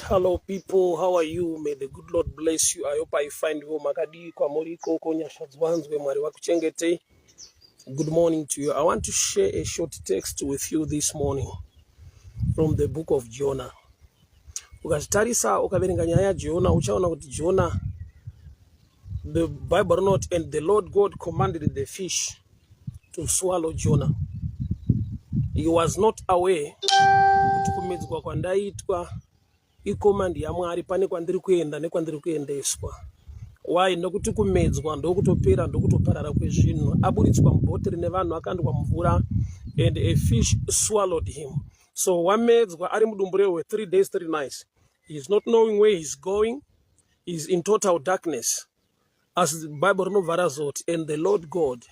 Hello people, how are you? May the good Lord bless you. I hope I find you makadii kwamuri ikoko. Nyasha dziwanzwe, Mwari vakuchengetei. Good morning to you. I want to share a short text with you this morning from the book of Jonah. Ukazvitarisa, ukaverenga nyaya yaJona, uchaona kuti Jona, the Bible rinoti, "And the Lord God commanded the fish to swallow Jonah." He was not aware kuti kumedzwa kwandaitwa icommand yaMwari, pane kwandiri kuenda nekwandiri kuendeswa. Why? Nokuti kumedzwa ndokutopera, ndokutoparara kwezvinhu. Aburitswa mubhoti rine vanhu, akandwa mvura and a fish swallowed him. So wamedzwa, ari mudumbu rehove 3 days, 3 nights. He is not knowing where he's going. He is in total darkness. As the Bible rinobva razoti, "And the Lord God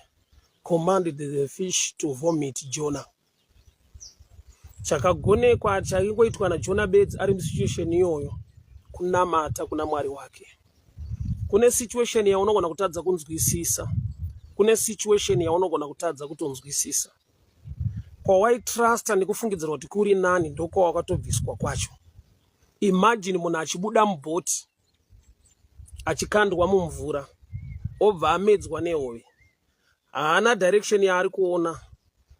commanded the fish to vomit Jonah." Chakagonekwa, chaingoitwa naJona bedzi ari musituation iyoyo, kunamata kuna Mwari wake. Kune situation yaunogona kutadza kunzwisisa, kune situation yaunogona kutadza kutonzwisisa. Kwawaitrasta nekufungidzira kuti kuri nani, ndokwawakatobviswa kwacho. Imagine munhu achibuda mubhoti, achikandwa mumvura, obva amedzwa nehove. Haana direction yaari kuona,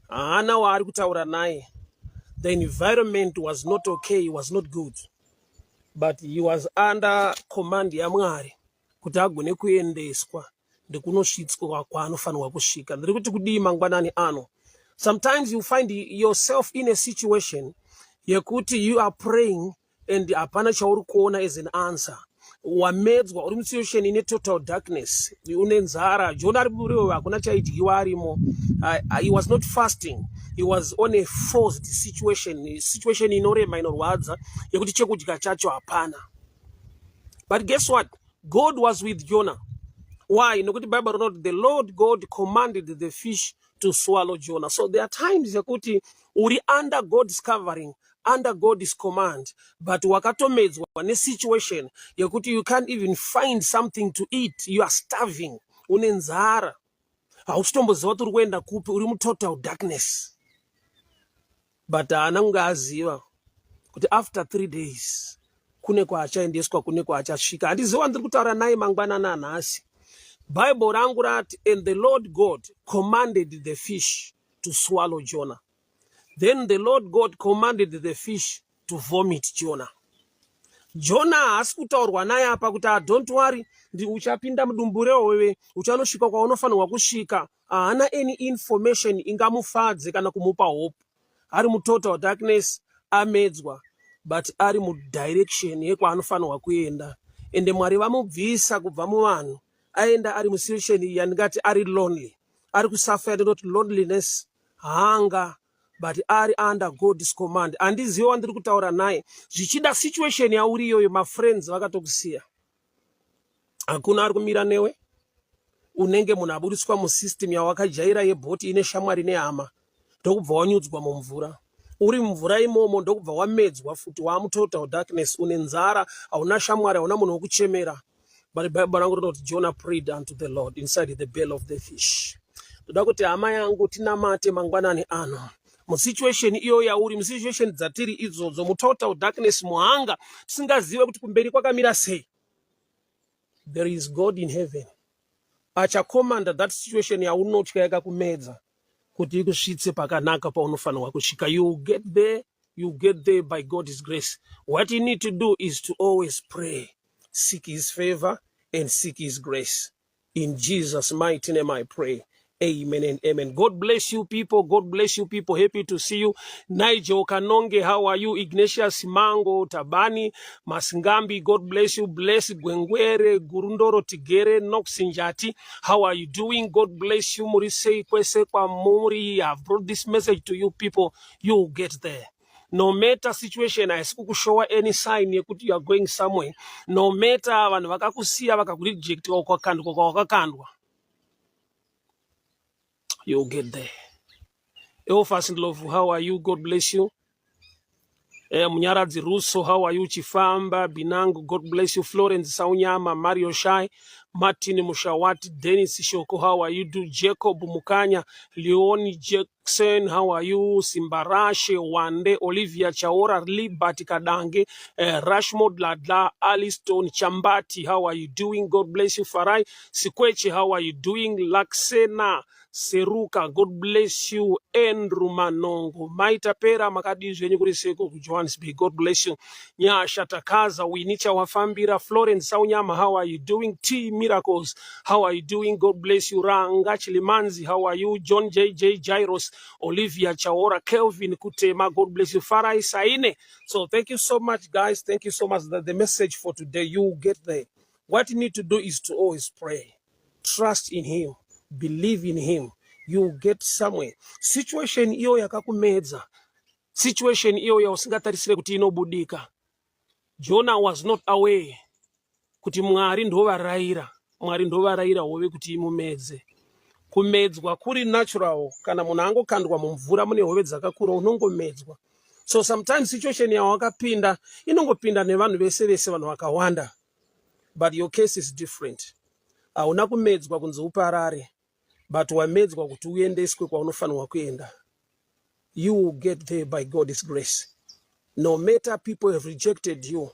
haana waari kutaura naye. The environment was not okay, was not good, but he was under command yaMwari kuti agone kuendeswa ndekunosvitswa kwaanofanirwa kusvika. Ndiri kuti kudii mangwanani ano? Sometimes you find yourself in a situation yekuti you are praying and hapana chauri kuona as an answer. Wamedzwa, uri musituation ine total darkness, une nzara. Jona ari muriwo, hakuna chaidyiwa arimo. He was not fasting, he was on a forced situation, situation inorema, inorwadza, yekuti chekudya chacho hapana. But guess what? God was with Jonah. Why? Nokuti Bible rinoti the Lord God commanded the fish to swallow Jonah. So there are times yekuti uri under God's covering, under God's command, but wakatomedzwa nesituation yekuti you can't even find something to eat. You are starving, une nzara, hauchitomboziva kuti uri kuenda kupi, uri mutotal darkness. But haana kunge aziva kuti after 3 days kune kwaachaendeswa, kune kwaachasvika. Handiziva ndiri kutaura naye mangwanani anhasi. Bible rangu rati, "And the Lord God commanded the fish to swallow Jonah. Then the Lord God commanded the fish to vomit Jonah." Jona haasi kutaurwa naye apa kuti, "Ah, don't worry, uchapinda mudumbu rehove, uchanosvika kwaunofanirwa kusvika." Haana any information ingamufadze kana kumupa hope. Ari mutotal darkness, amedzwa, but ari mudirection yekwaanofanirwa kuenda. Ende Mwari vamubvisa kubva muvanhu, aenda ari musituation yandingati ari lonely, ari kusuffer yandinoti loneliness, hunger, but ari under God's command. Handizivi wandiri kutaura naye. Zvichida situation yauri iyoyo, mafriends vakatokusiya, hakuna ari kumira newe. Unenge munhu aburitswa musystem yawakajaira yebhoti ine shamwari nehama, ndokubva wanyudzwa mumvura. Uri mumvura imomo, ndokubva wamedzwa futi, waamutotal darkness, une nzara, hauna shamwari, hauna munhu wekuchemera. But Bible rangu rinoti Jonah prayed unto the Lord inside the belly of the fish. Ndoda kuti, hama yangu, tinamate mangwanani ano. Musituation iyo yauri, musituation dzatiri idzodzo, mutotal darkness, muhunger, tisingazive kuti kumberi kwakamira sei, there is God in heaven achacommanda that situation yaunotya yakakumedza kuti ikusvitse pakanaka paunofanirwa kusvika. You get there, you get there by God's grace. What you need to do is to always pray, seek his favor and seek his grace. In Jesus' mighty name I pray. Amen and amen. God bless you people. God bless you people. Happy to see you. Nigel Kanonge, how are you? Ignatius Mango, Tabani, Masingambi, God bless you. Bless Gwengwere, Gurundoro Tigere, Nox Njati. How are you doing? God bless you. Murisei kwese kwamuri. I've brought this message to you people. You will get there. No matter situation haisi kukushowa any sign yekuti you are going somewhere, no matter vanhu vakakusiya, vakakurejecta, ukakandwa kwawakakandwa, you'll get there. Elfas Ndlovu, how are you? God bless you. Munyaradzi Russo, how are you? Chifamba Binangu, God bless you. Florence Saunyama, Mario Shai, Martin Mushawati, Dennis Shoko, how are you do? Jacob Mukanya, Leon Jackson, how are you? Simbarashe Wande, Olivia Chaora, Liberty Kadange, Rashmo Dladla, Aliston Chambati, how are you doing? God bless you. Farai Sikweche, how are you doing? Laxena Seruka, God bless you. Andrew Manongo, Maita Pera, makadii zvenyu kuri seko kuJohannesburg, God bless you. Nyasha Takaza, Winicha Wafambira, Florence Saunyama, how are you doing? T Miracles, how are you doing? God bless you. Ranga Chilimanzi, how are you? John JJ Jairos, Olivia Chaora, Kelvin Kutema, God bless you. Farai Saine. So thank you so much, guys. Thank you so much. The message for today, you get there. What you need to do is to always pray. Trust in him. Believe in him. You get somewhere. Situation iyo yakakumedza. Situation iyo yausingatarisire kuti inobudika. Jonah was not aware kuti Mwari ndovaraira. Mwari ndovaraira hove kuti imumedze. Kumedzwa kuri natural kana munhu angokandwa mumvura mune hove dzakakura unongomedzwa. So sometimes situation yawakapinda inongopinda nevanhu vese vese vanhu vakawanda. But your case is different. Hauna kumedzwa kunzi uparare but wamedzwa kuti uendeswe kwaunofanirwa kuenda. You will get there by God's grace. No matter people have rejected you,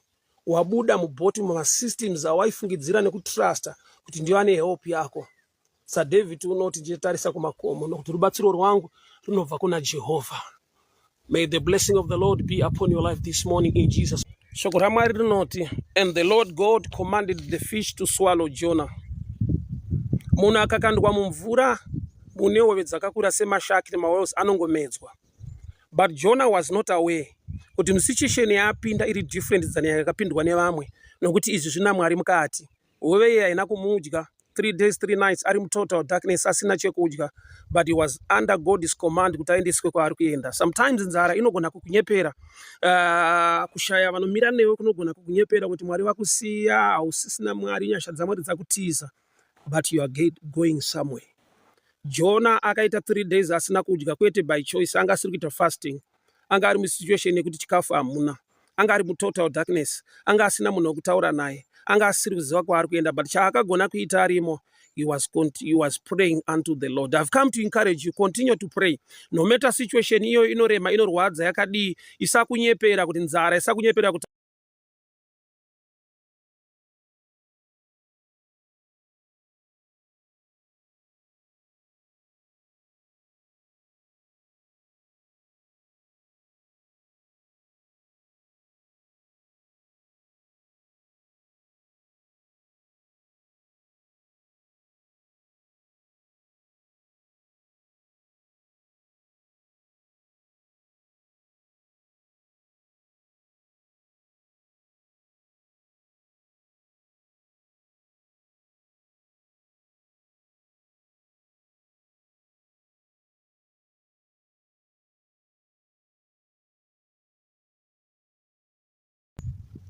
wabuda mubhoti mumasystems awaifungidzira nekutrusta kuti ndiyo ane help yako. SaDavid unoti ndichitarisa kumakomo nokuti rubatsiro rwangu runobva kuna Jehovha. May the blessing of the Lord be upon your life this morning in Jesus. Shoko raMwari rinoti, and the Lord God commanded the fish to swallow Jonah. Munhu akakandwa mumvura mune hove dzakakura semashaki nemawhales anongomedzwa. But Jonah was not aware kuti musituation yaapinda iri different than yakapindwa nevamwe nokuti izvi zvina Mwari mukati. Hove iye haina kumudya 3 days 3 nights ari mutotal darkness asina chekudya but he was under God's command kuti aendeswe kwaari kuenda. Sometimes nzara inogona kukunyepera, kushaya vanomira newe kunogona kukunyepera kuti Mwari vakusiya, hausisina Mwari, nyasha dzaMwari dzakutiza, but you are going somewhere. Jonah akaita 3 days asina kudya, kwete by choice, anga asiri kuita fasting, anga ari musituation yekuti chikafu hamuna, anga ari mutotal darkness, anga asina munhu wekutaura naye, anga asiri kuziva kwaari kuenda, but chaakagona kuita arimo, he was praying unto the Lord. I've come to encourage you, continue to pray. No matter situation iyo inorema, inorwadza yakadii, isakunyepera kuti nzara, isakunyepera kuti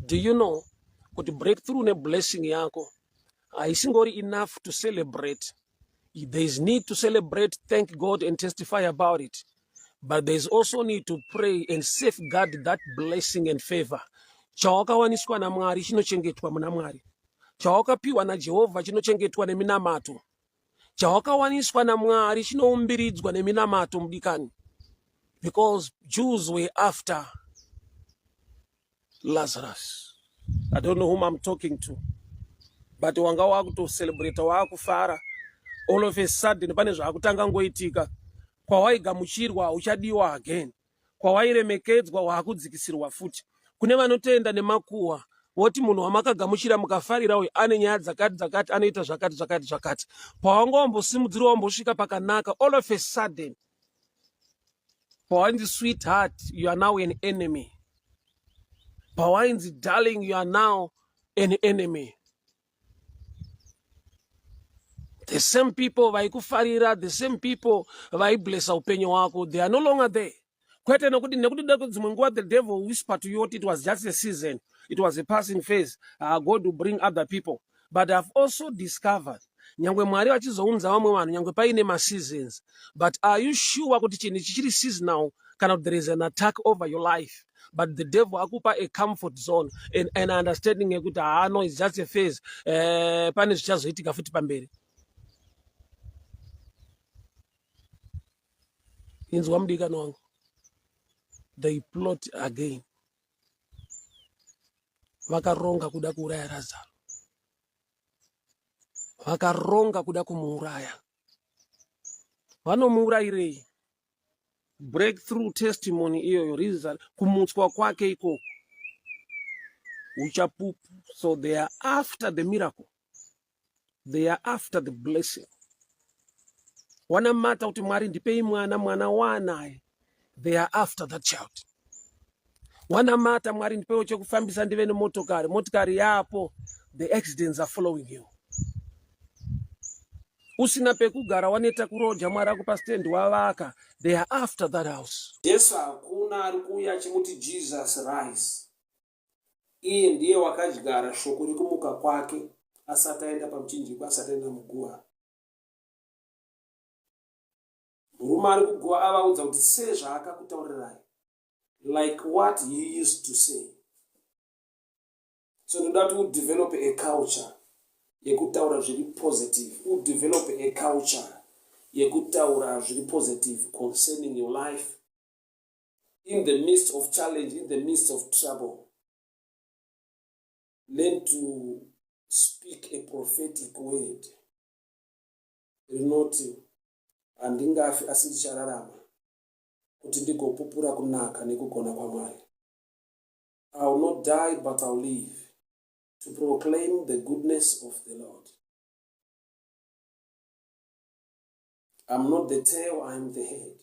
Do you know kuti breakthrough neblessing yako haisingori enough to celebrate. There is need to celebrate, thank God and testify about it. But there is also need to pray and safeguard that blessing and favor. Chawakawaniswa naMwari chinochengetwa muna Mwari. Chawakapiwa naJehovha chinochengetwa neminamato. Chawakawaniswa naMwari chinoumbiridzwa neminamato mudikani. Because Jews were after Lazarus. I don't know whom I'm talking to. But wanga wakutocelebrate wakufara. All of a sudden pane zvakutanga ngoitika. Kwawaigamuchirwa hauchadiwa again. Kwawairemekedzwa wakudzikisirwa futi. Kune vanotenda nemakuhwa voti munhu wamakagamuchira mukafarira uyu ane nyaya dzakati dzakati, anoita zvakati zvakati zvakati. Pawanga wambosimudzirwa wambosvika pakanaka, all of a sudden pawainzi sweetheart, you are now an enemy. Pawainzi darling, you are now an enemy. The same people vaikufarira, the same people vaiblessa upenyu hwako, they are no longer there. Kwete nekuti nekuti dzimwe nguva the devil whisper to you what it was just a season, it was a passing phase, God will bring other people. But I've also discovered nyangwe Mwari vachizounza vamwe vanhu nyangwe paine maseasons, but are you sure kuti chinhu ichi chiri seasonal kana kuti there is an attack over your life? But the devil akupa a comfort zone and an understanding yekuti haa no, it's just a phase. Pane zvichazoitika futi pamberi. Inzwa mudikani wangu, they plot again. Vakaronga kuda kuuraya Razaro, vakaronga kuda kumuuraya. Vanomuurayirei? Breakthrough testimony iyoyo, result, kumutswa kwake ikoko, uchapupu. So they are after the miracle, they are after the blessing. Wanamata kuti Mwari ndipei mwana, mwana waanaye, they are after that child. Wanamata Mwari ndipewo chekufambisa ndive nemotokari, motikari yapo, the accidents are following you. Usina pekugara, waneta kuroja, Mwari akupa stand, wavaka, they are after that house. Jesu hakuna ari kuuya achimuti Jesus rise. Iye ndiye wakadyara shoko rekumuka kwake asati aenda pamuchinjikwa, asati aenda muguva. Murume ari kuguva avaudza kuti sezvaakakutaurirai, like what he used to say. So ndoda kuti udevelop a culture yekutaura zviri positive, udevelop a culture yekutaura zviri positive concerning your life in the midst of challenge, in the midst of trouble. Learn to speak a prophetic word rinoti handingafi asi ndichararama kuti ndigopupura kunaka nekugona kwaMwari. I will not die but I will live to proclaim the goodness of the Lord. I'm not the tail, I'm the head.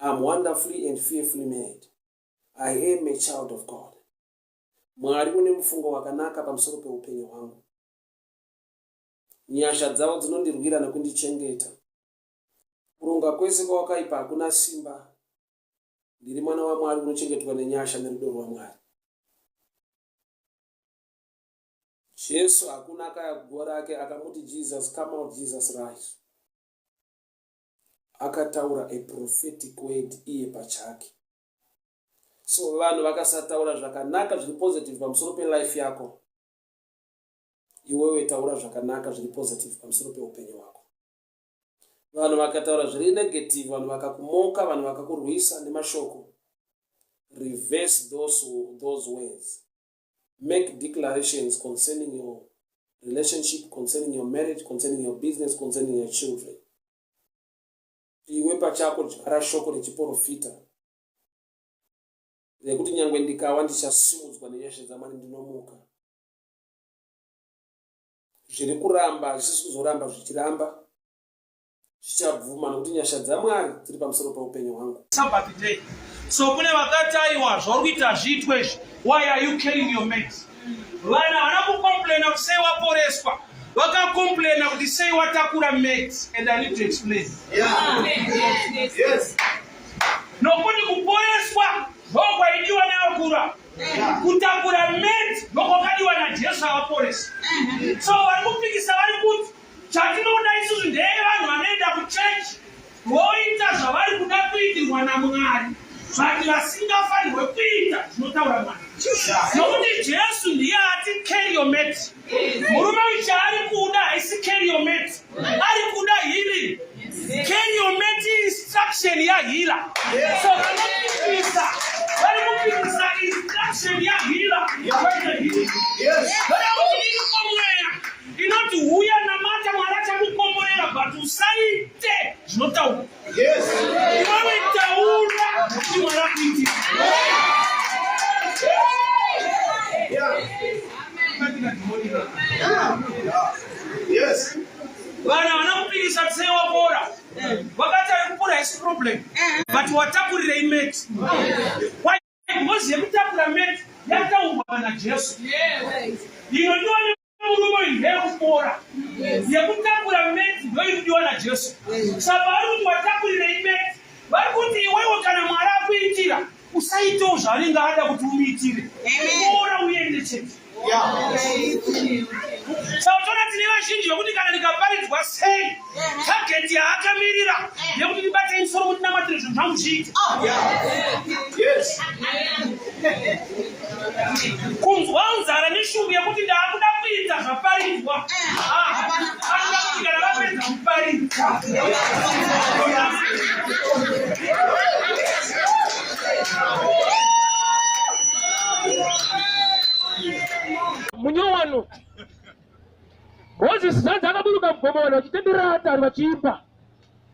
I'm wonderfully and fearfully made. I am a child of God. Mwari une mufungo wakanaka pamusoro peupenyu hwangu. Nyasha dzavo dzinondirwira nekundichengeta. Kuronga kwese kwawakaipa hakuna simba. Ndiri mwana waMwari unochengetwa nenyasha nerudo rwaMwari. Jesu hakuna akaya kuguva rake akamuti Jesus come out, Jesus rise. Akataura a prophetic word iye pachake. So vanhu vakasataura zvakanaka zviri positive pamusoro pelife yako, iwewe taura zvakanaka zviri positive pamusoro peupenyu hwako. Vanhu vakataura zviri negative, vanhu vakakumoka, vanhu vakakurwisa nemashoko, reverse those words. Make declarations concerning your relationship, concerning your marriage, concerning your business, concerning your children. Iwe pachako dyara shoko rechiprofita rekuti nyangwe ndikawa ndichasimudzwa nenyasha dzaMwari, ndinomuka. Zviri kuramba hazvisi kuzoramba zvichiramba, zvichabvuma nokuti nyasha dzaMwari dziri pamusoro peupenyu hwangu. Sabbath day. So kune vakati aiwa, zvauri kuita zviitwe izvi, why are you carrying your mat? Vanhu havana kucomplaina kuti sei waporeswa, vakacomplaina kuti sei watakura mat, and I need to explain. Nokuti kuporeswa ndokwaidiwa nevakuru, kutakura mat ndokwakadiwa naJesu avaporesa. So vari kupikisa vari kuti chatinoda isusu ndeyevanhu vanoenda kuchechi voita zvavari kuda kuitirwa naMwari, but vasingafanirwe kuita zvinotaura Mwari, nokuti Jesu ndiye ati carry your mat. Murume uyu chaari kuda haisi carry your mat, ari kuda healing. Carry your mat instruction yahealer. So vanopikisa vari kupikisa instruction yahealer kwete healing. Voda kuti iriko mweya inoti huya, namata, Mwari achakukomborera, but usaite zvinotaura. Iwewe taura kuti Mwari akuitira. Vanhu havana kupikisa sei wapora, vakati ari kupora haisi problem, but watakurirei mat? Why? Because yekutakura mat yataurwa naJesu. Inodiwa nemurume uyu ndeyekupora, yekutakura mat ndoinodiwa naJesu. Saka vari kuti watakurirei mat, vari kuti iwewe kana Mwari akuitira usaitewo zvaanenge ada kuti umuitire, pora uende chete. Saka tona tine vazhinji. vazhinji vekuti kana rikaparidzwa sei target yaakamirira yekuti ndibatei musoro kuti namatire zvinhu zvangu zviite. Oh. Yes. Kunzwa nzara neshungu yekuti ndaakuda kuita zvaparidzwa. Ah, anoda kuti kana vapedza kuparidza. Munyowano Mozisi zvanzi akaburuka mugomo vanhu vachitenderera atari vachiimba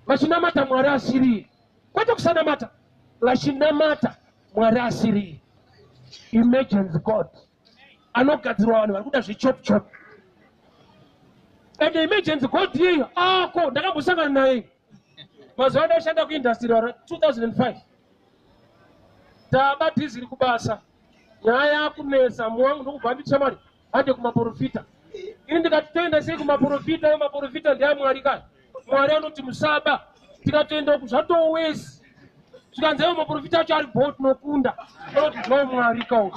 vachinamata Mwari asiri kwete kusanamata vachinamata Mwari asiri emergency God anogadzirwa vanhu vari kuda zvechop chop and emergency God iyeyo ako ndakambosangana naye mazuva andaishanda kuindustry 2005 taba dhiziri kubasa nyaya yakunetsa muwangu ndokubva anditi shamwari hande kumaporofita ini ndikati toenda sei kumaporofita yo maporofita ndeamwari ka mwari anoti musaba tikatoenda uku zvatowesi zvikanzi ayo maporofita acho ari bho tinokunda anoti ndiwo mwari ka uyu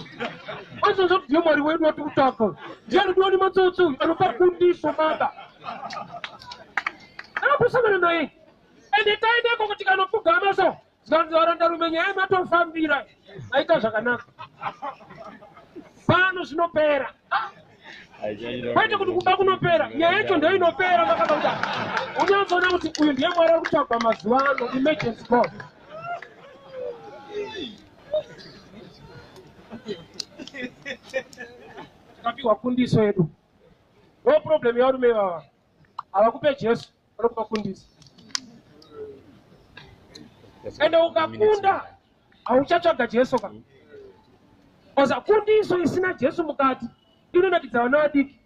anozonza kuti ndiye mwari wedu watiri kutsvaka uyu ndiye anodiwa nematsotsi uyu anopa kundiso baba ndakambosangana naye ende taendeko kuti kanopfugama so Zvanzi varandarume nyaya matofambira maita zvakanaka pano zvinopera kwete kuti kuba kunopera nyaya yacho ndiyo inopera makabata unyatsoona kuti uyu ndiye mwari ari kutsvagwa mazuva ano emergency god tikapiwa kundiso yedu no problem yarume ivava havakupe jesu vanokupa kundisa ende ukakunda hauchatsvaga jesu ka oza kundiso isina jesu mukati inonakidza vana vadiki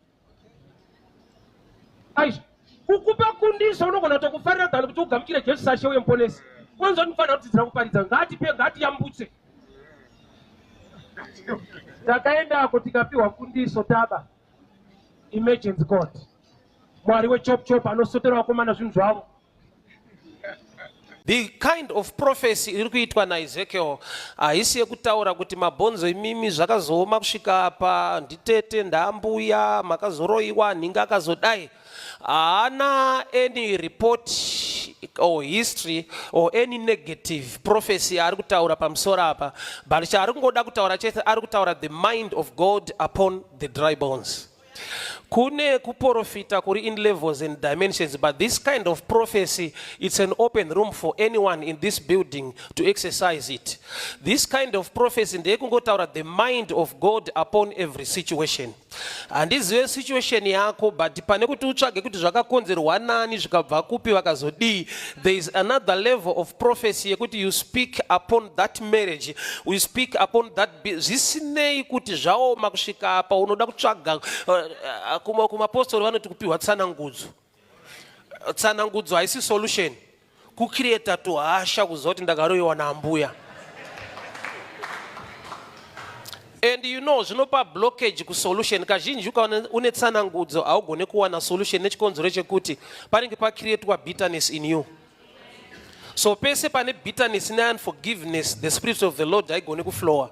aizvo kukupa kundiso unogona kutokufarira than kuti ugamuchire jesu sashe uye muponesi unonzwa ndinofanira kudzidzira kuparidza ngatipe ngatiyambutse takaendako tikapiwa kundiso taba emergency god mwari wechop chop anosotera vakomana zvinhu zvavo The kind of prophecy iri kuitwa naEzekiel haisi yekutaura kuti mabhonzo imimi zvakazooma kusvika apa nditete ndaambuya makazoroiwa nhinga akazodai haana any report or history or any negative prophecy yaari kutaura pamusoro apa but chaari kungoda kutaura chete ari kutaura the mind of god upon the dry bones kune kuprofita kuri in levels and dimensions but this kind of prophecy it's an open room for anyone in this building to exercise it this kind of prophecy ndeyekungotaura the mind of god upon every situation handizive situation yako but pane kuti utsvage kuti zvakakonzerwa nani zvikabva kupi vakazodii there is another level of prophecy yekuti you speak upon that marriage you speak upon that zvisinei kuti zvaoma kusvika apa unoda kutsvaga eh, kumapostori vanoti kupiwa tsanangudzo tsanangudzo haisi solution kucreata tuhasha kuziva kuti ndakaroiwa naambuya and you know zvinopa blockage kusolution kazhinji ukaona une tsanangudzo haugone kuwana solution nechikonzero chekuti panenge pacreatwa bitterness in you so pese pane bitterness neunforgiveness the spirit of the lord haigone kuflowa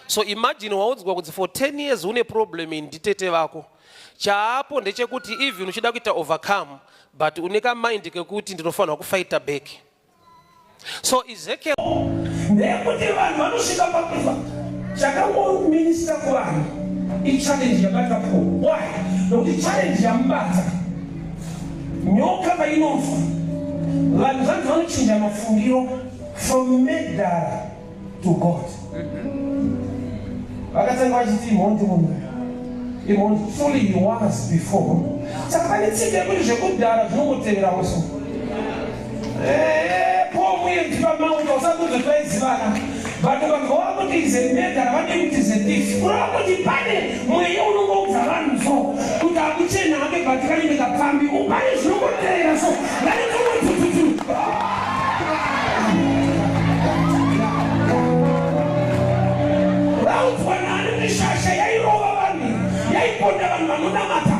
so imagine waudzwa kuti for 10 years une problem in nditete vako chaapo ndechekuti even uchida kuita overcome but une kamind kekuti ndinofanirwa kufighta back so ezekiel ndeyekuti vanhu vanosvika pakufa chakangominista kuvanhu ichallenge yabata paul why nokuti challenge yamubata nyoka painofa vanhu zvanzi vanochinja mafungiro from medara to god vakatanga vachiti imhondi munhu imhondi truly he was before saka pane tsika yekuti zvekudhara zvinongoteverawo so eh, po muenzi pamauta usakunze twaizivana but ukanzwa wakuti is a murderer vane kuti is a thief kureva kuti pane mweya unongoudza vanhu so kuti akuchena hake but kanenge kapfambi pane zvinongotevera so vane tumwe tututu Vaudzwa nani kuti shasha yairova vanhu yaiponda vanhu vanonamata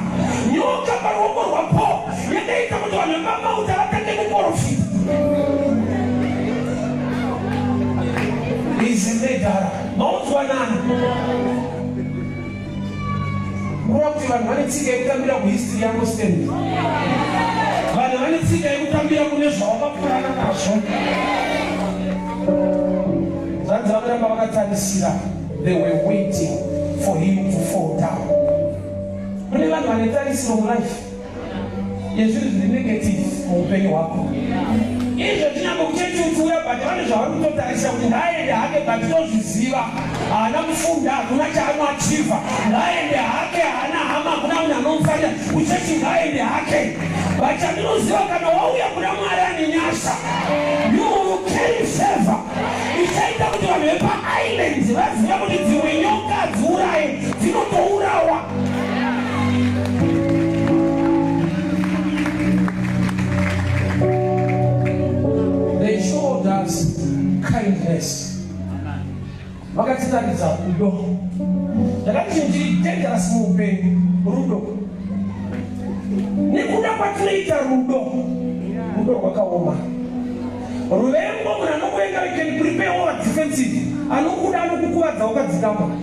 nyoka paruoko rwaPaul yakaita kuti vanhu vepamauta vatange kuporofita. Izimedhara maudzwa nani? Kureva kuti vanhu vane tsika yekutambira kuhistory yako stand. Vanhu vane tsika yekutambira kune zvawakapfurana nazvo. Zvanzi vakaramba vakatarisira, they were waiting for him to fall down. Kune vanhu vane tarisiro mulife yezvinhu zviri negative muupenyu hwako. Izvo chinyange kuchechi uchiuya but vane zvavari kutotarisira kuti ngaaende hake but tozviziva haana kufunda hakuna chaanoachivha ngaaende hake haana hama hakuna munhu anomufarira kuchechi ngaaende hake but chandinoziva kana wauya kuna mwari ane nyasha you will carry favor ichaita kuti vanhu vepaisland vazive kuti dzimwe nyoka hadziuraye dzinotourawa They showed us kindness. Vakatiratidza rudo. Ndakati chinhu chiri dangerous muupenyu rudo. Nekuda kwatinoita rudo, rudo rwakaoma. Ruvengo munhu anokuvenga we can prepare over defensive. Anokuda anokukuvadza wakadzikama.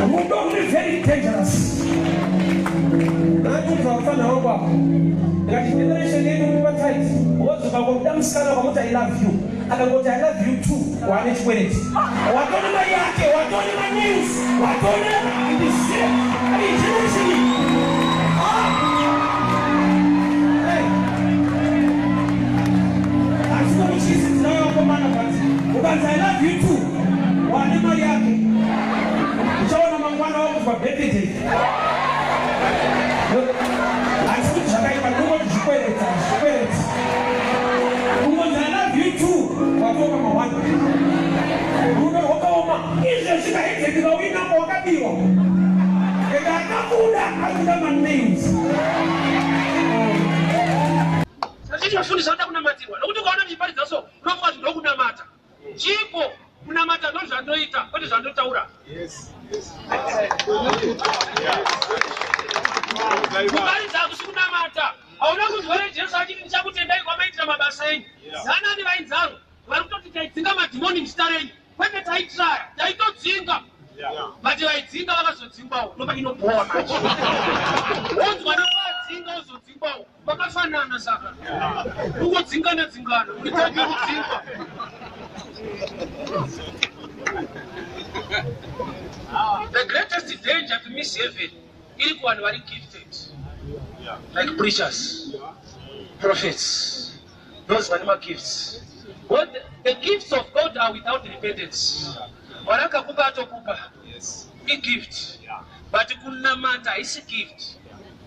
Rudo ruri very dangerous. Ndakatudza vafana vangu apa. Ndikati generation yedu iri patight. Wodzoka kwakuda musikana ukamuti I love you. Akangoti I love you too. Waane chikwereti. Watone mari yake, watone manews, watone ndisiye. Ari generation iyi. Ah. Hey. Asi kuchisidzira vakomana but ukanzi I love you too. Wane mari yake. Uchaona mangwana wakuzwa birthday. Handisi kuti zvakaipa, ndingoti zvikwereti, zvikwereti. Kungonzi I love you too, watoka mawani. Rudo rwakaoma. Izvezvi kahedheki kauinako wakabiwa. Ende akabuda akuda manails. Sazhinji vafundisi vanoda kunamatirwa nokuti ukaona ndichiparidza so unofunga kuti ndokunamata. Chipo kunamata ndozvandoita kwete zvandotaura. Kuparidza hakusi kunamata. Hauna kunzwa here Jesu achiti ndichakutendai kwamaitira mabasa enyu. Zanani vainzarwo vari kutoti taidzinga madhimoni muzita renyu. Kwete taitraya, taitodzinga. But vaidzinga vakazodzingwawo. Ndopa inobhowa manje. Wonzwa nekuadzinga wozodzingwawo. Vakafanana saka kungodzingana dzingana uri type yekudzingwa. The greatest danger to miss heaven iri kuvanhu vari gifted like preachers, prophets, those vane magifts. God, the gifts of God are without repentance. Mwari akakupa atokupa. Igift. But kunamata haisi gift.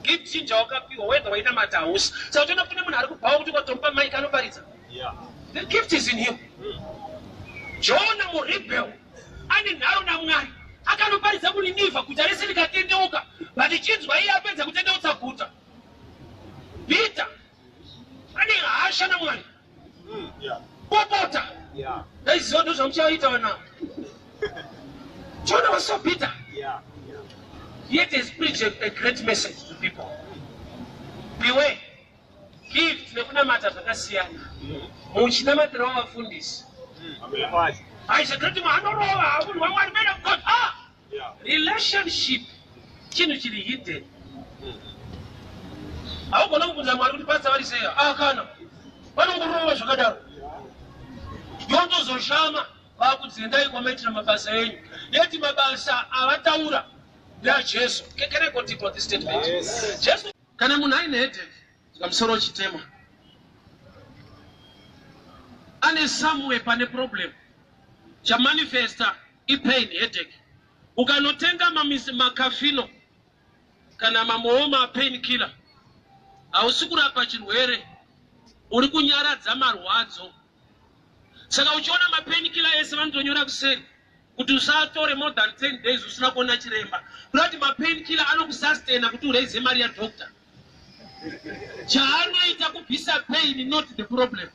Gift chinhu chawakapiwa whether wainamata hausi. Saka uchiona kune munhu ari kubhawa kuti ukatomupa mic anoparidza. The gift is in him. Jona murebel ane nharo naMwari akanoparidza kuNinivha guta rese rikatendeuka but chinzwa iye apedza kutendeutsa guta. Peter ane hasha naMwari. Popota. Ndaiziva ndozvamuchaita vana. Jonah was so bitter. Yet has preached a great message to people. Beware. Gift nekunamata zvakasiyana. Muchinamatirawo vafundisi. Aisha great man anorova munhu waMwari man of God. Ah! Relationship chinhu chiri hidden. Haugona kubvunza Mwari kuti pastor vari sei? Ah kana. Vanongorova zvakadaro. Yotozoshama vakudziendai kwamaitira mabasa enyu. Yeti mabasa avataura ndeaJesu. Can I go deep on this statement? Yes. Jesu kana munhu aine headache musoro uchitema ane somewhere pane problem chamanifesta ipain headache ukanotenga makafino kana mamwewo mapain killer hausi kurapa chirwere uri kunyaradza marwadzo saka uchiona mapain killer ese vanotonyora kuseri kuti usatore more than 10 days usina kuona chiremba kuda kuti mapain killer anokusustaina kuti uraize mari yadoctor chaanoita kubvisa pain not the problem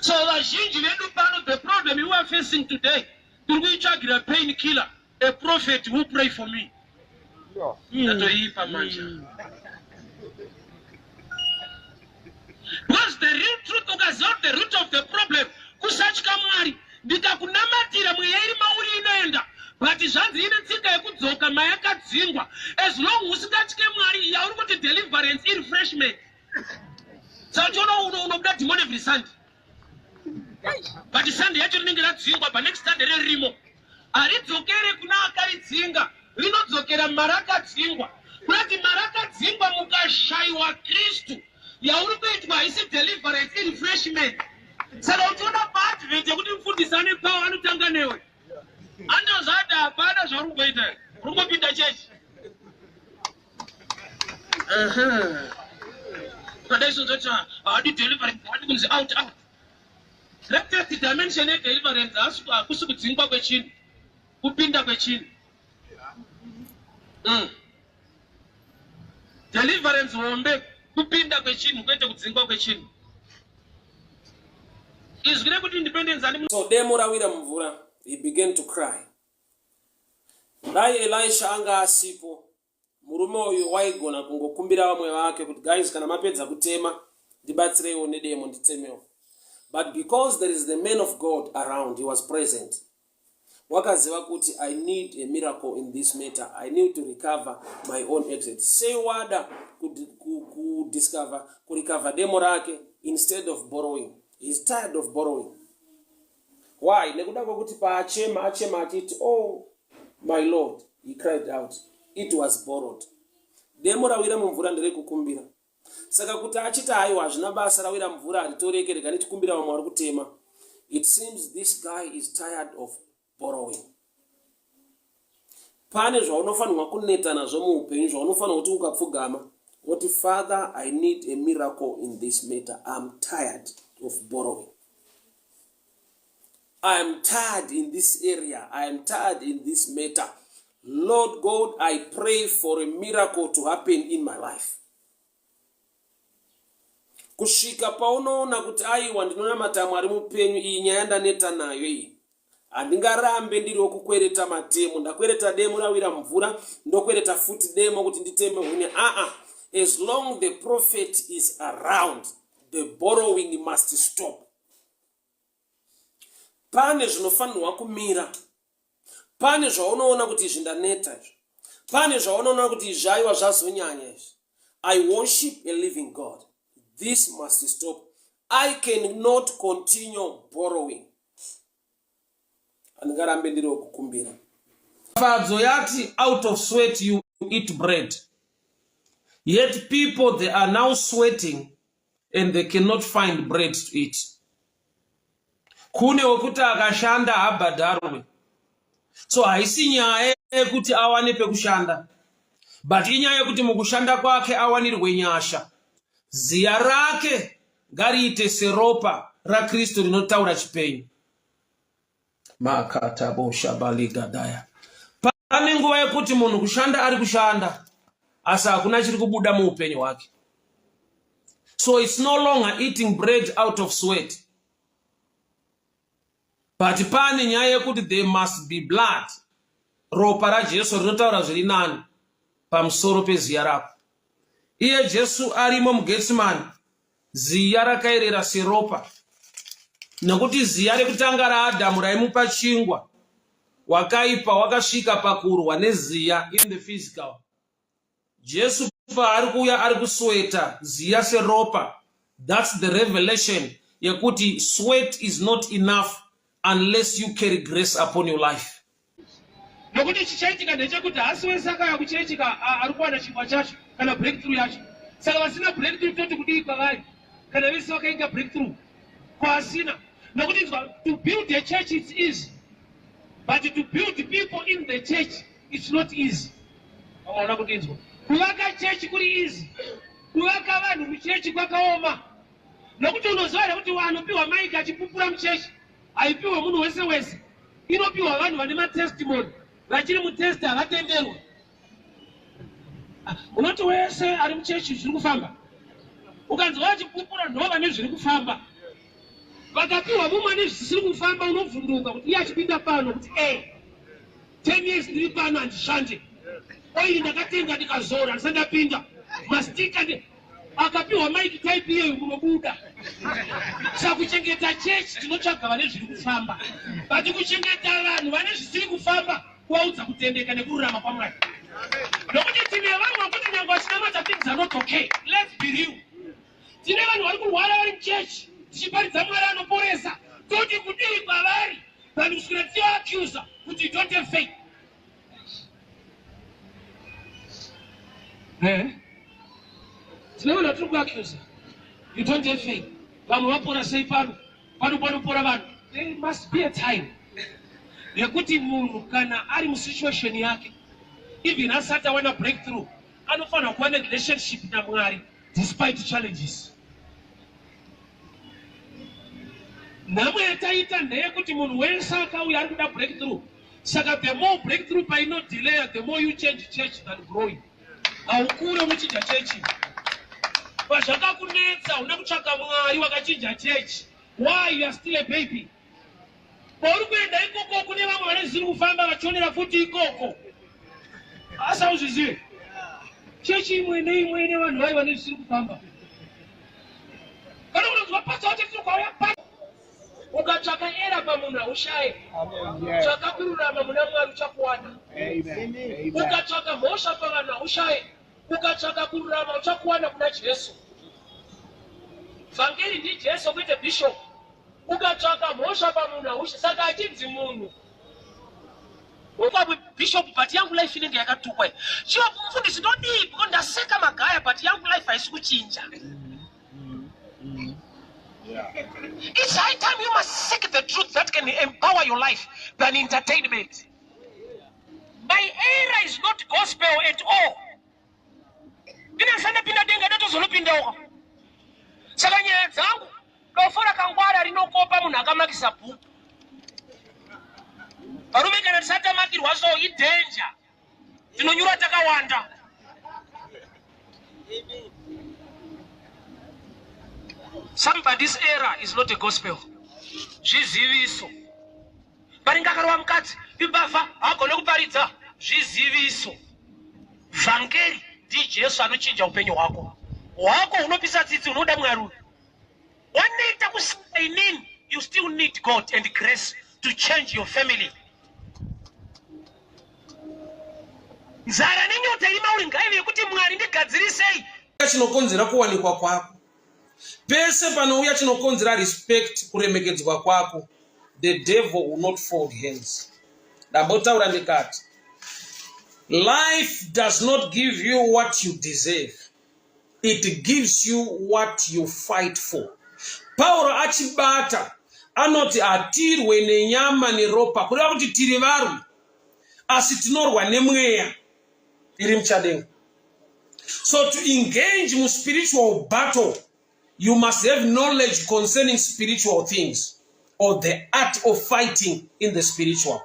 so vazhinji vedu pano the problem you are facing today tiri kuitsvagira pain killer a prophet who pray for me ndatoipa manje because the real truth ukaziva kuti the root of the problem kusatya mwari ndikakunamatira mweya iri mauri inoenda. But zvanzi ine tsika yekudzoka mayakadzingwa. As long usingatye Mwari, yauri kuti deliverance irefreshment. Saka uchiona unobuda demon every Sunday. But Sunday yacho rinenge radzingwa, but next Sunday ririmo. Haridzokere kuna akaridzinga, rinodzokera marakadzingwa. Kurati marakadzingwa mukashaiwa Kristu, yauri kuitwa haisi deliverance, irefreshment. Saka uchiona paadvent yekuti mufundisi ane power anotanga newe. Andozvati hapana zvauri kumboita, uri kungopinda chechi. Ukadai sonzoti haadi deliverance, haadi kunzi out out. Latest dimension yedeliverance hakusi kudzingwa kwechinhu, kupinda kwechinhu. Deliverance hombe kupinda kwechinhu, kwete kudzingwa kwechinhu. Izwi rekuti independence handi. So demo rawira mumvura, he began to cry. Dai Elisha anga asipo, murume uyu waigona kungokumbira vamwe vake kuti, "Guys, kana mapedza kutema, ndibatsireiwo nedemo nditemewo." But because there is the man of God around, he was present, wakaziva kuti, "I need a miracle in this matter. I need to recover my own axe." Sei wada kudiscover kurecover demo rake instead of borrowing? He's tired of borrowing. Why? Nekuda kwekuti paachema, achema achiti, "Oh my Lord," he cried out, it was borrowed. Demo rawira mumvura nderekukumbira. Saka kuti achiti, "Haiwa, hazvina basa, rawira mvura, haritoreke, rega ndichikumbira vamwe vari kutema," it seems this guy is tired of borrowing. Pane zvaunofanirwa kuneta nazvo muupenyu, zvaunofanirwa kuti ukapfugama woti, "Father, I need a miracle in this matter. I'm tired of borrowing. I am tired in this area. I am tired in this matter. Lord God, I pray for a miracle to happen in my life." Kusvika paunoona kuti, "Aiwa, ndinonamata Mwari mupenyu. Iyi nyaya ndaneta nayo iyi. Handingarambe ndiri wokukwereta matemo. Ndakwereta demo, rawira mvura, ndokwereta futi demo kuti nditeme huni. Aa, as long the prophet is around, the borrowing must stop." Pane zvinofanirwa kumira. Pane zvaunoona kuti izvi ndaneta izvi. Pane zvaunoona kuti izvi, aiwa, zvazonyanya izvi. I worship a living God. This must stop. I cannot continue borrowing. Handingarambe ndiri wekukumbira. Fadzo yati, "Out of sweat you eat bread," yet people, they are now sweating and they cannot find bread to eat. Kune wekuti akashanda habhadharwe. So haisi nyaya yekuti awane pekushanda, but inyaya yekuti mukushanda kwake awanirwe nyasha. Ziya rake ngariite seropa raKristu rinotaura chipenyu. Makataboshabaligadaya. Pane nguva yekuti munhu kushanda ari kushanda, asi hakuna chiri kubuda muupenyu hwake. So it's no longer eating bread out of sweat, but pane nyaya yekuti there must be blood. Ropa raJesu rinotaura zviri nani pamusoro peziya rako. Iye Jesu arimo muGetsimani, ziya rakaerera seropa, nekuti ziya rekutanga raAdhamu raimupa chingwa, wakaipa wakasvika pakurwa neziya in the physical. Jesu paari kuuya, ari kusweta ziya seropa. That's the revelation yekuti sweat is not enough unless you carry grace upon your life. Nokuti chichaitika ndechekuti hasi wese akauya kuchechi ari kuwana chingwa chacho kana breakthrough yacho. Saka vasina breakthrough toti kudii kwavari kana vese vakaita breakthrough kwasina? Nokuti nzwa, to build a church, it's easy, but to build people in the church, it's not easy. Amaona kuti inzwa, kuvaka chechi kuri easy, kuvaka vanhu muchechi kwakaoma. Nokuti unoziva here kuti vanopiwa maiki achipupura muchechi haipiwe munhu wese wese? Inopiwa vanhu vane matestimony. Vachiri mutest havatenderwa. Unoti wese ari muchechi zviri kufamba, ukanzi vachipupura ndo vane zviri kufamba. Vakapiwa mumwe nezvisiri kufamba, unovhunduka kuti iye achipinda pano kuti, "E, 10 years ndiri pano, handishande. Oiri ndakatenga ndikazora, ndisati ndapinda mastika." Akapiwa maiki type iyeyo, munobuda. Saka kuchengeta chechi tinotsvaga vane zviri kufamba, but kuchengeta vanhu vane zvisiri kufamba. Kuvaudza kutendeka nekururama kwaMwari. Nokuti tine vamwe vekuti nyange vachinamata things are not okay. Let's be real. Tine vanhu vari kurwara vari muchechi tichiparidza Mwari anoporesa. Toti kudii kwavari than kuswera tichivaaccusa kuti you don't have faith. Eh? Tine vanhu vatiri kuaccusa you don't have faith. Vamwe vapora sei pano? Pano panopora vanhu. There must be a time yekuti munhu kana ari musituation yake even asati awana breakthrough anofanira kuva nerelationship naMwari despite challenges. Nhamo yataita ndeyekuti munhu wese akauya ari kuda breakthrough. Saka the more breakthrough painodelaya the more you change church than growing. Haukure unochinja chechi. Pazvakakunetsa una kutsvaka Mwari wakachinja chechi. Why you are still a baby? Kwauri kuenda ikoko kune vamwe vane zvisiri kufamba vachionera futi ikoko. Asi hauzvizive. Chechi imwe neimwe ine vanhu vayo vane zvisiri kufamba. Kana unonzwa pastor wacho tiri kwauya pa ukatsvaka era pamunhu haushaye. Tsvaka kururama muna Mwari uchakuwana. Ukatsvaka mhosva pavanhu haushaye. Ukatsvaka kururama uchakuwana kuna Jesu. Vhangeri ndiJesu kwete bishop. Ukatsvaka mhosva pamunhu haushaye. Saka achinzi munhu Ukwabwe bishop but yangu life inenge yakatukwa. Chiwa mufundisi ndodii because ndaseka magaya but yangu life haisi kuchinja. It's high time you must seek the truth that can empower your life than entertainment. My era is not gospel at all. Ndinasanda pinda denga ndatozonopindawo. Saka nyaya dzangu dofo rakangwara rinokopa munhu akamakisa bhuku. Varume kana tisati tamakirwa so idanger. Tinonyura takawanda. Somebody's error is not a gospel. Zviziviso. Paringa akarova mukadzi, imbavha, haagone kuparidza. Zviziviso. Vhangeri ndiJesu anochinja upenyu hwako. Hwako hunopisa tsitsi, unoda Mwari uyu. Wanoita kusika inini, you still need God and grace to change your family. Nzara nenyota iri mauri ngaive yekuti Mwari ndigadzirisei. Chinokonzera kuwanikwa kwako. Pese panouya chinokonzera respect kuremekedzwa kwako, the devil will not fold hands. Ndambotaura ndikati life does not give you what you deserve. It gives you what you fight for. Pauro achibata anoti hatirwe nenyama neropa, kureva kuti tiri varwi asi tinorwa nemweya iri muchadenga. So to engage muspiritual battle you must have knowledge concerning spiritual things or the art of fighting in the spiritual.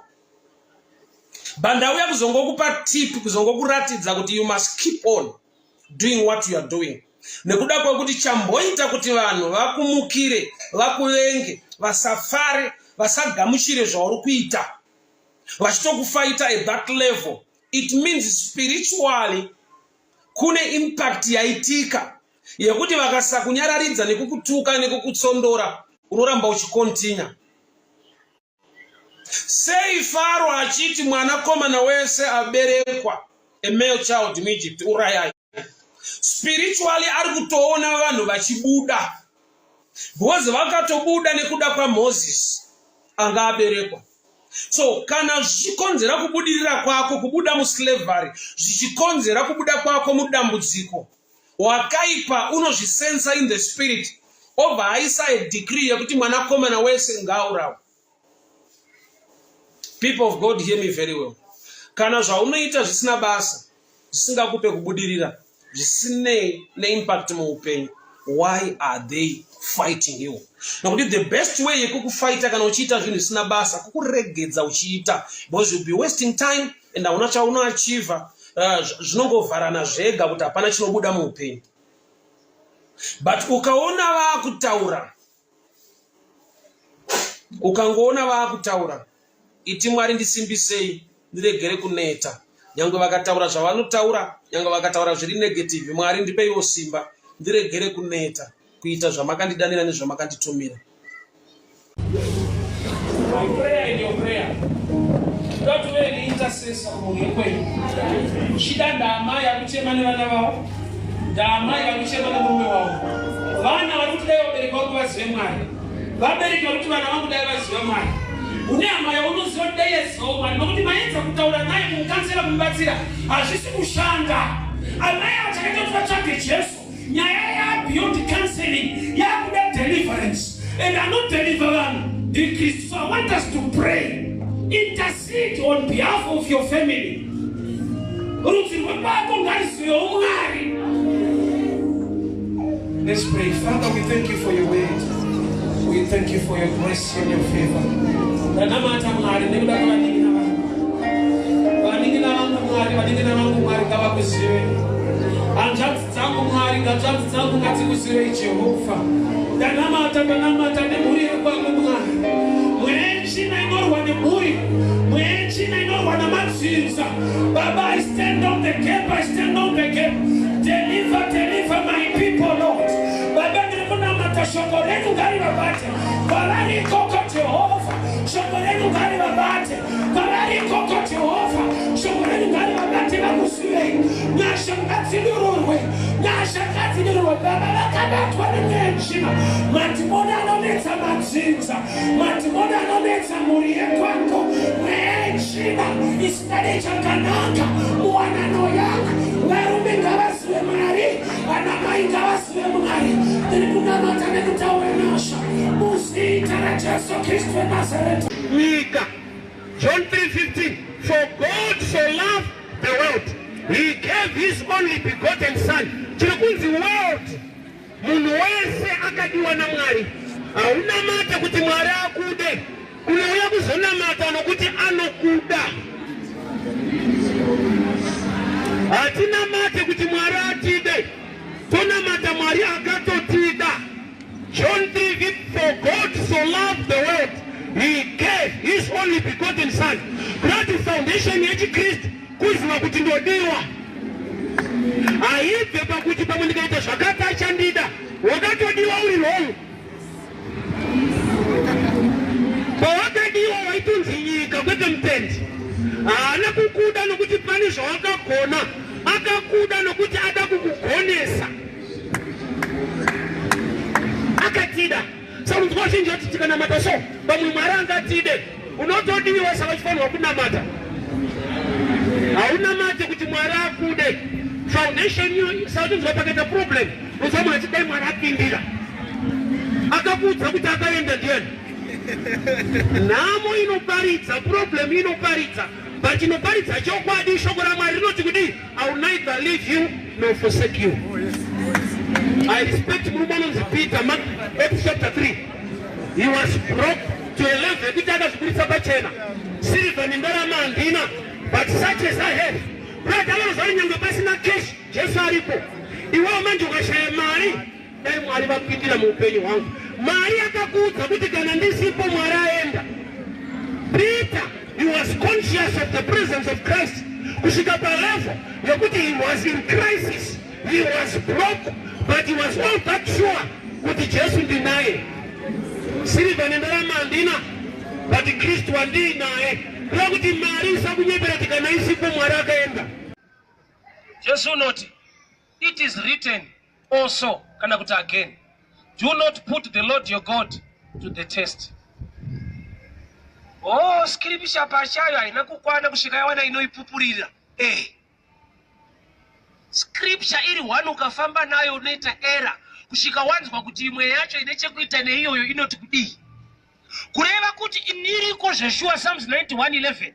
But ndauya kuzongokupa tip, kuzongokuratidza kuti you must keep on doing what you are doing, nekuda kwekuti chamboita kuti vanhu vakumukire, vakuvenge, vasafare, vasagamuchire zvauri kuita, vachitokufaita at that level, it means spiritually kune impact yaitika yekuti vakasakunyararidza nekukutuka nekukutsondora, unoramba uchikontinya. Sei Faro achiti mwanakomana wese aberekwa, a male child in Egypt, urayai? Spiritually ari kutoona vanhu vachibuda, because vakatobuda nekuda kwaMoses anga aberekwa. So kana zvichikonzera kubudirira kwako, kubuda muslavery, zvichikonzera kubuda kwako mudambudziko, wakaipa unozvisensa in the spirit, obva aisa a decree yekuti mwanakomana wese ngaaurawe. People of God, hear me very well. Kana zvaunoita zvisina basa, zvisingakupe kubudirira, zvisinei neimpact muupenyu, why are they fighting you? Nokuti the best way yekukufaita kana uchiita zvinhu zvisina basa kukuregedza uchiita, because you'll be wasting time and hauna chaunoachieva. Zvinongovharana zvega kuti hapana chinobuda muupenyu. But ukaona vaakutaura, ukangoona vaakutaura, iti Mwari ndisimbisei ndiregere kuneta. Nyangwe vakataura zvavanotaura, nyangwe vakataura zviri negative, Mwari ndipeiwo simba ndiregere kuneta kuita zvamakandidanira nezvamakanditumira. My prayer and your prayer. Not to an intercessor. intercessor kumhuri yekwenyu. Chida ndaamai ari kuchema nevana vavo, ndaamai vari kuchema nemurume wavo. Vana vari kuti dai vabereki vangu vazive Mwari, vabereki vari kuti vana vangu dai vaziva Mwari. Une hama yaunoziva kuti dai yazivawo Mwari, nokuti maedza kutaura naye, kumukansela, kumubatsira, hazvisi kushanda. Amai ava chakaita kuti vatsvage Jesu, nyaya ya beyond counseling, yakuda deliverance, and anodeliver vanhu ndiKristu. So I want us to pray, intercede on behalf of your family. Rudzi rwekwako ngarizivewo Mwari. Let's pray. Father, we thank you for your word. We thank you for your grace and your favor. Ndanamata Mwari nekuda kwevanin'ina vangu. Vanin'ina vangu Mwari, vanin'ina vangu Mwari ngavakuzive. Hanzvadzi dzangu Mwari, hanzvadzi dzangu ngadzikuzivei Jehovha. Ndanamata, ndanamata nemhuri yekwangu Mwari. Mweya yetsvina inorwa nemhuri, mweya yetsvina inorwa namadzinza. Baba, I stand on the gap, I stand on the gap. Deliver, deliver my people, Lord. Baba, ndiri kunamata shoko renyu ngarivabate. Kwavari ikoko Jehovha, shoko renyu ngarivabate. Kwavari ikoko Jehovha, shoko renyu ngarivabate vakuzivei. Nyasha ngadzidururwe, nyasha ngadzidururwe. Baba vakabatwa nemweya yetsvina. Madhimoni anonetsa madzinza, madhimoni anonetsa mhuri yekwangu. Mweya yetsvina isingade chakanaka muwanano yangu. Varume ngavazive Mwari, vanamai ngavazive Mwari. Ndiri kunamata nekutaura nyasha muzita raJesu Kristu weNazareta. Nyika. John 3:15, For God so loved the world, he gave his only begotten son. Chiri kunzi world, munhu wese akadiwa naMwari. Haunamate kuti Mwari akude, unouya kuzonamata nokuti anokuda. Hatinamate kuti Mwari atide, tonamata Mwari akatotida. John 3, For God so loved the world, he gave his only begotten son. Kurati foundation yechiKristu kuziva kuti ndodiwa. Haibve pakuti pamwe ndikaita zvakati achandida, wakatodiwa uri wrong. Pawakadiwa waitonzi nyika kwete mutendi. Haana kukuda nokuti pane zvawakagona, akakuda nokuti ada kukugonesa. Akatida. Saka unzwa vazhinji vati tikanamata so pamwe Mwari angatide. Unotodiwa saka uchifanirwa kunamata. Haunamate kuti Mwari akude. Foundation iyo saka unzwa pakaita problem unzwa munhu achiti dai Mwari apindira. Akakuudza kuti akaenda ndiani? Nhamo inoparidza, problem inoparidza, but inoparidza chokwadi. Shoko raMwari rinoti kudii? I will neither leave you nor forsake you. I respect murume anonzi Peter, Mark Acts chapter 3. He was broke to a level yekuti akazviburitsa pachena. Silver nendarama handina, but such as I have. Brother, vanozvari nyangwe pasina cash, Jesu aripo. Iwewe manje ukashaya mari, dai Mwari vapindira muupenyu hwangu. Mari akakuudza kuti kana ndisipo Mwari aenda. Peter, he was conscious of the presence of Christ kusvika palevel yekuti he was in crisis, he was broke, but he was all that sure kuti Jesu ndinaye. Sirivha nendarama handina, but Kristu wandiinaye. Kuda kuti mari isakunyepera kuti kana isipo Mwari akaenda. Jesu unoti, it is written also, kana kuti again, do not put the Lord your God to the test. Oh, scripture pachayo haina kukwana kusvika yawana inoipupurira. Scripture iri one ukafamba nayo unoita error kusvika wanzwa kuti imwe yacho ine chekuita neiyoyo inoti kudii. Kureva kuti iniriko zveshuwa Psalms 91:11,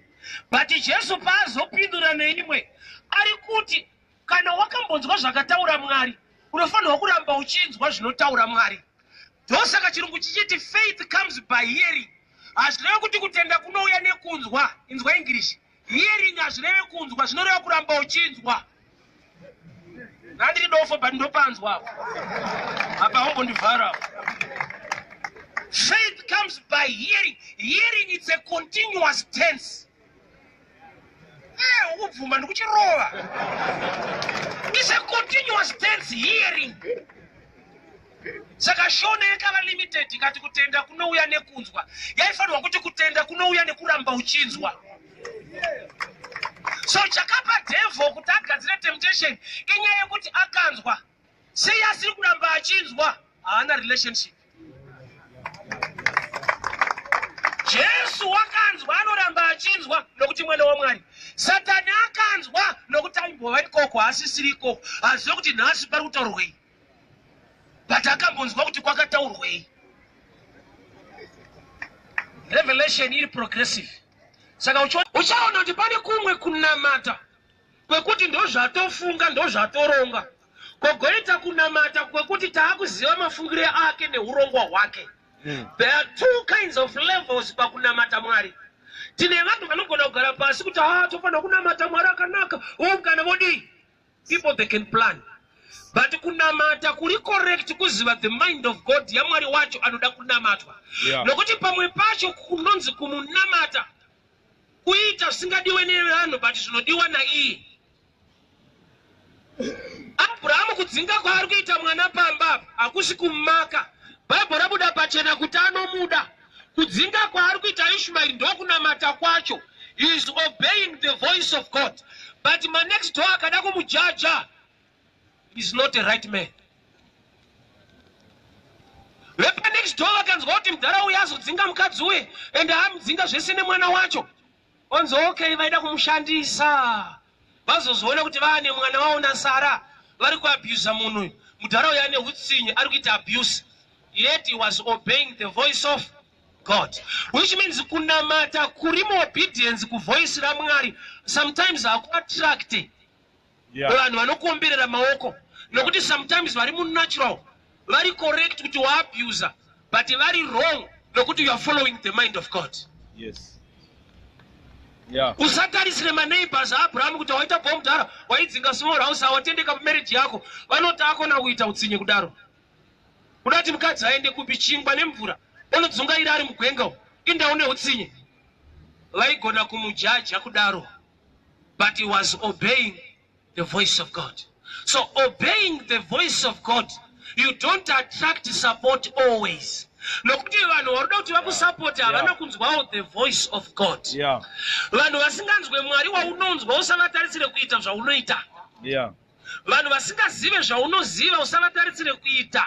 but Jesu paazopindura neimwe ari kuti kana wakambonzwa zvakataura Mwari unofanirwa kuramba uchinzwa zvinotaura Mwari. Ndosaka chirungu chichiti faith comes by hearing. Hazvireve kuti kutenda kunouya nekunzwa. Inzwa English. Hearing hazvireve kunzwa, zvinoreva kuramba uchinzwa. Ndandiri dofo but ndopanzwa apo. Apa haumbondivhara apo. Faith comes by hearing. Hearing it's a continuous tense. Ukubvuma ndikuchirova. It's a continuous tense, hearing. Saka shona yakava limited ikati kutenda kunouya nekunzwa. Yaifanirwa kuti kutenda kunouya nekuramba uchinzwa. So chakapa devil kuti agadzire temptation inyaya yekuti akanzwa. Sei asiri kuramba achinzwa? Haana relationship. Jesu wakanzwa anoramba achinzwa nokuti mwana waMwari. Satani akanzwa nokuti aimbova ikoko haasisiri ikoko. Hazive kuti nhasi pari kutaurwei. But akambonzwa kuti kwakataurwei. Revelation iri progressive. Saka uchaona kuti pane kumwe kunamata kwekuti ndozvatofunga ndozvatoronga kogoita kunamata kwekuti taakuziva mafungiro ake neurongwa hwake. There are two kinds of levels pakunamata Mwari. Tine vanhu vanogona kugara pasi kuti ah tofanira kunamata Mwari akanaka, voungana vodii? People they can plan. But kunamata kuri correct kuziva the mind of God yaMwari wacho anoda kunamatwa. Nokuti pamwe pacho kunonzi kumunamata kuita zvisingadiwe nevanhu but zvinodiwa naiye. Abrahamu kudzinga kwaari kuita mwana pamba apa hakusi kumaka. Bible rabuda pachena kuti anomuda. Kudzinga kwaari kuita Ishmael ndokunamata kwacho. He is obeying the voice of God. But ma next door akada kumujaja is not a right man. Vepa next door vakanzwa kuti mudhara uyu azodzinga mukadzi uye and amudzinga zvese nemwana wacho. Onzi okay vaida kumushandisa. Vazozoona kuti vaane mwana wavo naSara vari kuabusa munhu uyu. Mudhara uyu ane hutsinye ari kuita abuse. Yet he was obeying the voice of God. Which means kunamata kuri muobedience kuvoice raMwari sometimes hakuattracte vanhu vanokuomberera maoko nokuti sometimes vari munatural vari correct kuti waabuser but vari wrong nokuti you are following the mind of God. Yes. Yeah. Usatarisire maneighbors aAbraham kuti waita bho mudhara waidzinga small house awatendeka mumarriage yako vanoti akona kuita utsinye kudaro. Kuda kuti mukadzi aende kupi chingwa nemvura onodzungaira ari mugwenga umu indawo neutsinye. Vaigona kumujaja kudaro but he was obeying the voice of God. So obeying the voice of God, you don't attract support always. Nokuti vanhu varuda kuti vakusapoti havana kunzwawo the voice of God. Vanhu vasinganzwe Mwari waunonzwa usavatarisire kuita zvaunoita. Vanhu vasingazive zvaunoziva usavatarisire kuita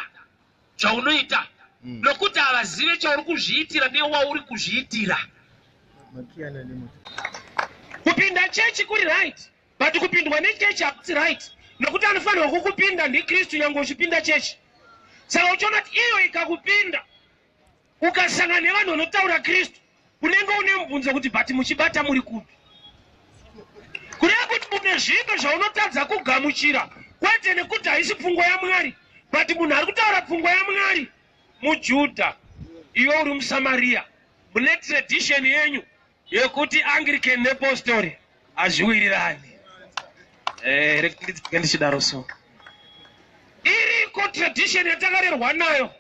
zvaunoita. Nokuti havazive chauri kuzviitira newauri kuzviitira. Kupinda chechi kuri right, but kupindwa nechechi hakusi right, nokuti anofanirwa kukupinda ndiKristu nyange uchipinda chechi. Saka uchiona kuti iyo ikakupinda ukasangana nevanhu vanotaura Kristu, unenge une mubvunzo kuti but muchibata muri kupi? Kureva kuti une zvinhu zvaunotadza kugamuchira, kwete nekuti haisi pfungwa yaMwari, but munhu ari kutaura pfungwa yaMwari muJudha, iwe uri muSamaria, mune tradition yenyu yekuti Anglican nepostori hazviwirirani. Rega ndichidaro so. Iriko tradition yatakarerwa nayo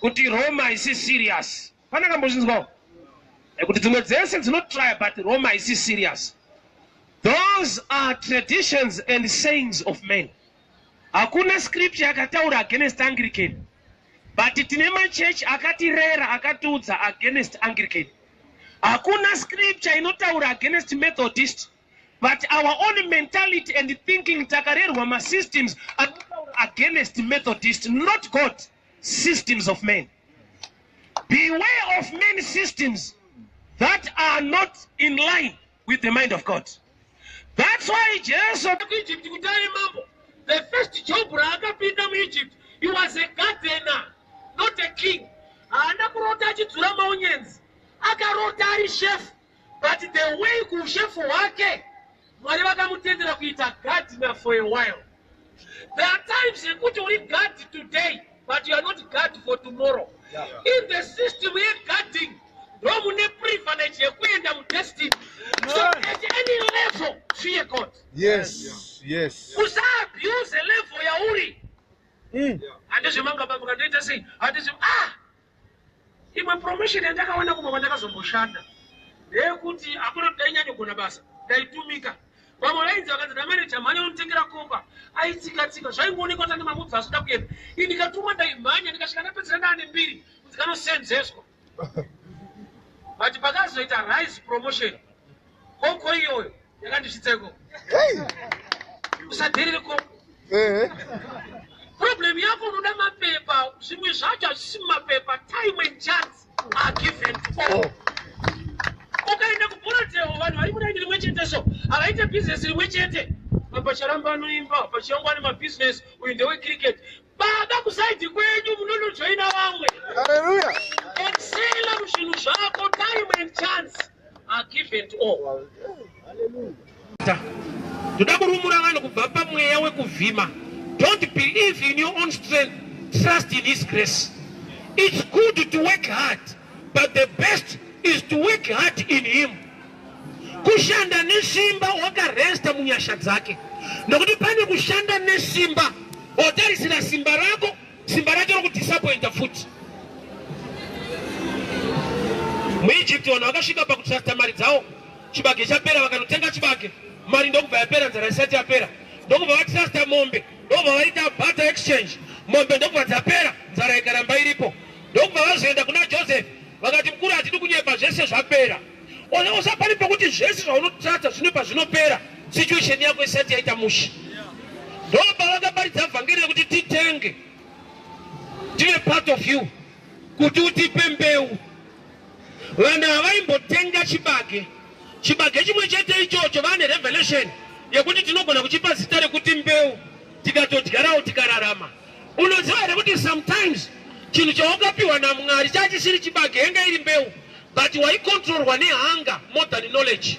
kuti Roma haisi serious. Pana kambozvinzwawo? Kuti dzimwe dzese dzinotry but Roma haisi serious. Those are traditions and sayings of men. Hakuna scripture yakataura against Anglican. But tine machechi akatirera akatiudza against Anglican. Hakuna scripture inotaura against Methodist. But our own mentality and thinking takarerwa masystems anotaura against Methodist, not God, systems of men. Beware of many systems that are not in line with the mind of God. That's why Jesu Egypt kuti ave mambo. The first job raakapinda muEgypt, he was a gardener, not a king. Haana kurota achidzura maonyenzi. Akarota ari chef, but the way kuushefu hwake, Mwari vakamutendera kuita gardener for a while. There are times yekuti uri guard today, but you are not guard for tomorrow. In the system yeguarding, ndo mune privilege yekuenda mudestiny. So at any level, fear God. Yes, yes. Usaabuse level yauri. Handizvemanga baba kandoita sei? Handizve imwe promotion yandakawana kumwe kwandakazomboshanda ndeyekuti hakuna kuti ndainyanyogona basa, ndaitumika. Vamwe vainzi vakanzi namanager mhanya unotengera komba, aitsika-tsika zvaingoonekwa kuti ane mabvubvu asida kuenda. Ini ndikatumwa ndaimhanya ndikasvika ndapedzisira ndaane mbiri kunzi kanosenzeswa. But pakazoita rise promotion koko iyoyo Yakandisvitsa ikoko. Usadherere ko. Problem yako unoda mapepa, zvimwe zvacho hazvisi mumapepa. Time and chance are given to all. Oh. Ukaenda kuBorodeo vanhu vari muraini rimwe chete so havaite bhizinesi rimwe chete. Apa Charamba anoimba, apa Chiyangu ane mabhizinesi, uyu ndewecricket. Baba kusaidi kwenyu munonojoina vamwe. Hallelujah. Excela muzvinhu zvako, time and chance are given to all. Ndoda kurumura vanhu kubva pamweya wekuvhima. Don't believe in your own strength, trust in his grace. It's good to work hard, but the best is to work hard in him. Kushanda nesimba wakaresta munyasha dzake, nokuti pane kushanda nesimba wotarisira simba rako, simba racho rokudisappointa futi. MuEgypt vanhu vakasvika pakutrusta mari dzavo, chibage chapera vakanotenga chibage, mari ndokubva yapera, nzara isati yapera, ndokubva vatrusta mombe, ndokubva vaita barter exchange, mombe ndokubva dzapera, nzara ikaramba iripo, ndokubva vazoenda kuna Joseph vakati, mukuru, hatidi kunyepa, zvese zvapera. Osa pane pekuti zvese zvaunotrasta zvine pazvinopera, situation yako isati yaita mushe. Ndopavakaparidza vhangeri rekuti titenge tive part of you kuti utipe mbeu. Vanhu havaimbotenga chibage, chibage chimwe chete ichocho vane revelation yekuti tinogona kuchipa zita rekuti mbeu, tikatodyarawo tikararama. Unoziva here kuti sometimes chinhu chawakapiwa naMwari chachisiri chibage, yanga iri mbeu, but waikontrolwa nehunger more than knowledge.